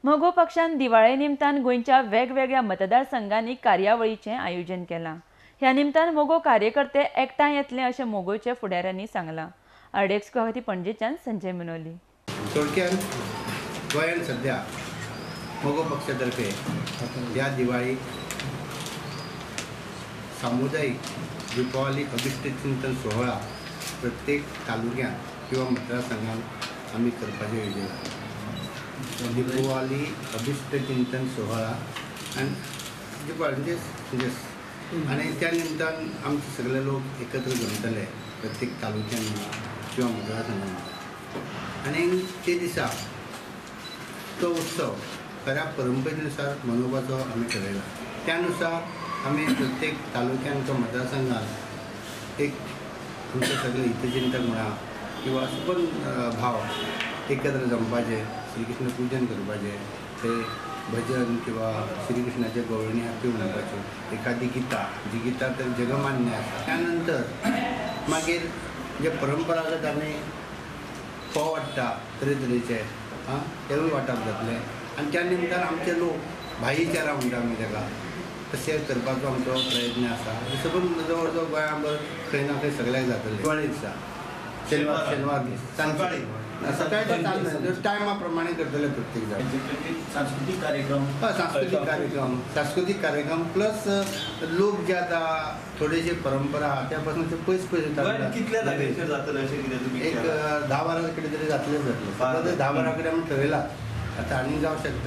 मगो पक्षान दिवाळे निमतान गोंयच्या वेगवेगळ्या मतदारसंघांनी कार्यावळीचें आयोजन केलां. ह्या निमतान मगो कार्यकर्ते एकठांय येतले अशें मगोचे फुडाऱ्यांनी सांगलां. आरडीएक्स खातीर पणजेच्यान संजय मुनोली. थोडक्यात गोंयांत सध्या मगो पक्षातर्फे ह्या दिवाळीक सामुदायिक दीपावली अभिष्ट चिंतन सोहळा प्रत्येक तालुक्यांत किंवा मतदारसंघात आमी करपाचें येवजलां. दीपावली अभिष्ट चिंतन सोहळा आनी दीपावली म्हणजे आनी त्या निमतान आमचे सगळे लोक एकत्र जमतले प्रत्येक तालुक्यान म्हणा किंवा मतदारसंघात म्हणा आनी ते दिसा तो उत्सव खऱ्या परंपरेनुसार मनोवपाचो आमी ठरयला. त्यानुसार आमी प्रत्येक तालुक्यान किंवा मतदारसंघात एक आमचे सगळे हितचिंतक म्हणा किंवा सुपन भाव एकत्र जमपाचे, श्रीकृष्ण पूजन करपाचें, ते भजन किंवा श्रीकृष्णाचे गवळणी आरती म्हणपाच्यो, एखादी गीता जी गीता तर जगमान्य आसा. त्यानंतर मागीर जे परंपरागत आमी फोव वाडटा तरेतरेचे आं तेवूय वांटप जातलें आनी त्या निमतान आमचे लोक भाईचारा म्हणटा आमी ताका तशें करपाचो आमचो प्रयत्न आसा. सबंद जवळ जवळ गोंयांभर खंय ना खंय सगळ्याक जातलें. दिवाळे दिसा शेनवार दीस सकाळी सकाळी टायमा प्रमाणे करतले प्रत्येक जाण. सांस्कृतीक कार्यक्रम, सांस्कृतीक कार्यक्रम, सांस्कृतीक कार्यक्रम प्लस लोक जे आतां थोडेशे परंपरा आहा त्या पासून ते पयस पयस वयता. कितल्या जाग्यांचेर जातलें अशें कितें तुमी एक 10-12 कडेन तरी जातलें जातलें. 10-12 कडेन आमी ठरयलां, आतां आनी जावं शकता.